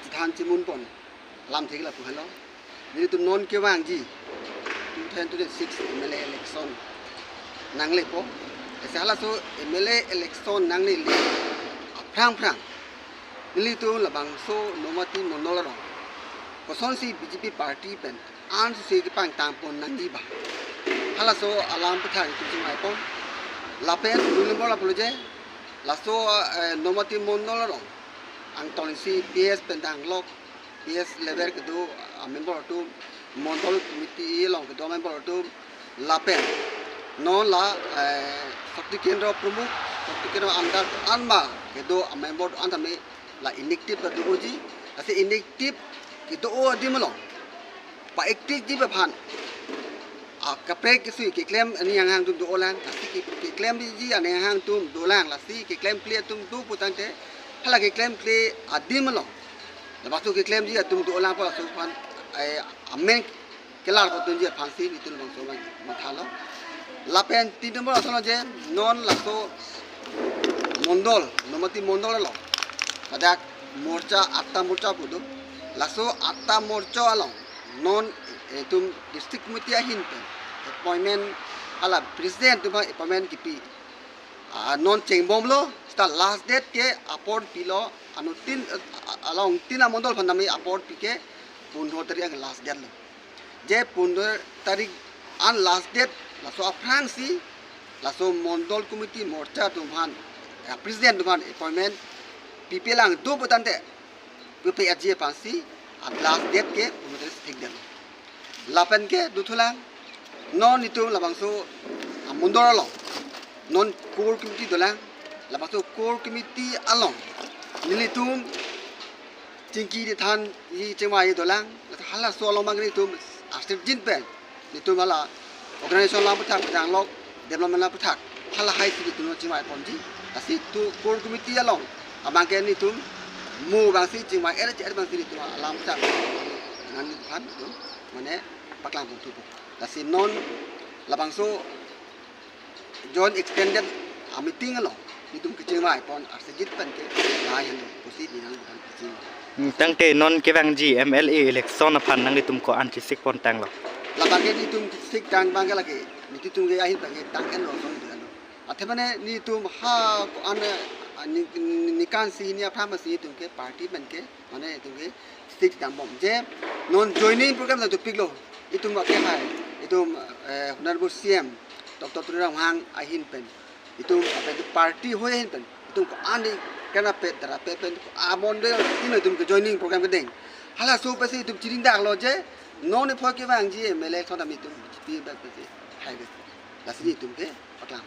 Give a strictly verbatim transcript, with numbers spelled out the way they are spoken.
Chethan chemun pon alam thek lapu helo. Nelitum non kevangji two thousand twenty-six M L A election nangle po. Ese halaso M L A election nangle le aphrang phrang nelitum labangso Nomati Mondol arong kosonsi B J P party pen an susi kepangtang pon nangji ba, halaso alam aputhak itum chingvai pon. Lapen dui nombor lapulo je, laso, eh, Nomati Mondol arong angtong isi P S pen danglok, P S level kedo a member atum, Mondol committee along kedo member atum, lapen non la, eh, Shakti Kendra Pramukh, Shakti Kendra under anma kedo a member an tame la inactive ta do-oji. Lasi inactive kedo-o adim along pa-active ji aphan akaprek kesui keklem aning anghang atum dolang, lasi ke-, keklemji aning anghang atum dolang, lasi keklemkle atum do putangte hala keklemkle adim along labangso keklemji atum dolang, halaso aphan, eh, amen kelar pon dunji aphansi nelitum labangso abang mathalo. Lapen tin nombor ason je, non laso Mondol, Nomati Mondol along, ladak morcha, atta morcha pu do. Laso atta morcha along non itum district committee ahin pen appointment, hala president atum appointment kipi, ah, non chengbomlo, seta last date ke apor pilo, anuttin, ah, along tin amondol aphan tame apor pi ke pondro tarik ang last date lo. Je pondro tarik an last date, laso aphrangsi laso Mondol committee morcha atum aphan, eh, president atum aphan appointment pipelang do putangte, pipe aji aphansi a last date ke pondro tarik thik dam. Lapen ke dothulang, non itum labangso, ah, mondol along non core committee dolang, labangso core committee along nelitum chingki chethanji chingvai dolang, halaso along abang nelitum arsirjin pen nelitum hala organization alam aputhak danglok, development alam aputhak, hala haisi nelitum chingvai ponji. Lasi tu core committee along abang ke nelitum mo abangsi chingvai er er abangsi nelitum alam aputhak nangji aphan itum mane paklang pon thupo. Lasi non labangso joint extended a meeting along nelitum kechingvai pon arsirjin pen ke lahai henlo pusi neli nangtum aphan keching. Hmm, tangte non kevangji M L A election aphan nanglitum ko-an chesik pon tanglo? Labang ke nelitum chesik tang abang ke lake, nelitum ke ahin abang ke tang enlo song dolo. Athe mane nelitum ha ko-an, ah, ni, ni, nikan si ni aphrang si nelitum ke party pen ke mane itum ke chesik tang bom. Je non joining program nangtupiklo. Itum ke hai, itum, eh, Honorable C M Doctor Tuliram Ronghang ahin pen, itum apa itu party ahoi ahin pen, itum ko-an ni kena pet dara pet pen ko amon de, itum ke joining program kedeng. Halaso pensi itum chirindaklo je non iphoi kevangji M L A election tame itum B J P bak pensi hai bak. Lasi itum ke paklang.